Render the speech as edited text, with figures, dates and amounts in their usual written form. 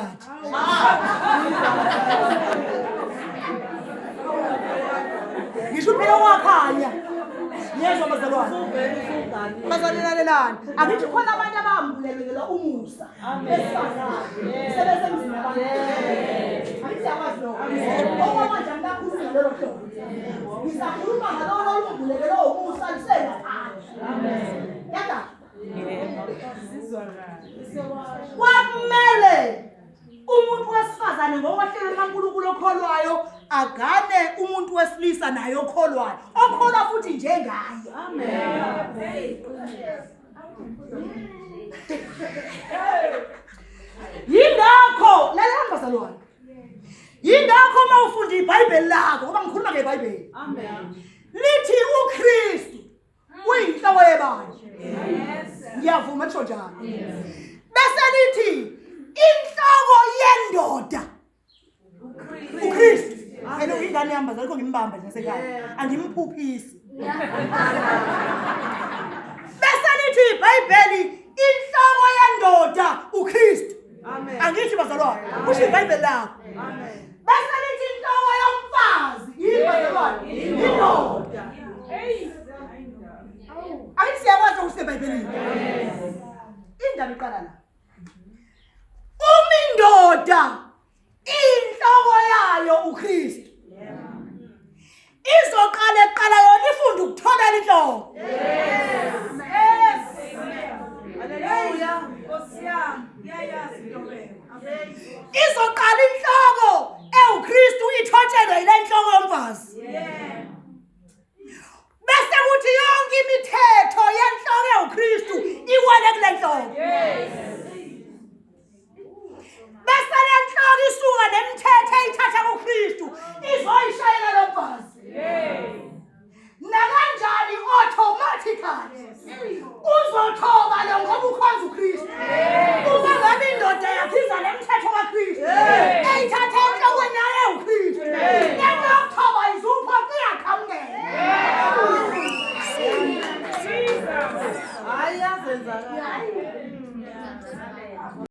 Ngaphakathi. Ngisho phela wakhanya. Yezwa bazalwane. Bazalwane lalelani. Angithi khona abantu abambulelelwa umusa. Besifazane. Sebesemzini abantu. Angithi siyakwazi lokho. Okwamanje angikakhulumi ngalolo hlobo. Ngisakhuluma ngalolo olumbulekelwe umusa lusengaphandle. Amen. Yada. Kwakumele umuntu wesifazane ngokohlelo lukaNkulunkulu okholwayo agane umuntu wesilisa naye okholwayo okholwa futhi njengaye. Amen. Yingakho lalelani bazalwane. Yingakho uma ufunda iBhayibheli lakho ngoba ngikhuluma ngeBhayibheli. Amen. Lithi uKristu uyinhloko yebandla. Ngiyavuma kusho njalo. Bese lithi inhloko yendoda uKristu. Ene ingane yami bazali ngimbamba nje nasekhaya. Angimphuphisi. Bese lithi iBhayibheli inhloko yendoda uKristu. Amen. Angithi bazalwane, kusho iBhayibheli lakho. Amen. Bese lithi inhloko yomfazi yini bazalwane? Indoda. Angithi siyakwazi okuseBhayibhelini. Indaba iqala la. Uma indoda inhloko yayo uKristu. Izoqala eqala yona ifunde ukuthobela inhloko. Yes. Yes. Hallelujah. Nkosi yami, iyayazi intobeko. Izoqala inhloko ewuKristu ithotshelwe ile nhloko yomfazi. Yeah. Bese kuthi yonke imithetho yenhloko ewuKristu iwele kule nhloko. Yes. Bese le nhloko isuka nemithetho eyithatha kuKristu izoyishayela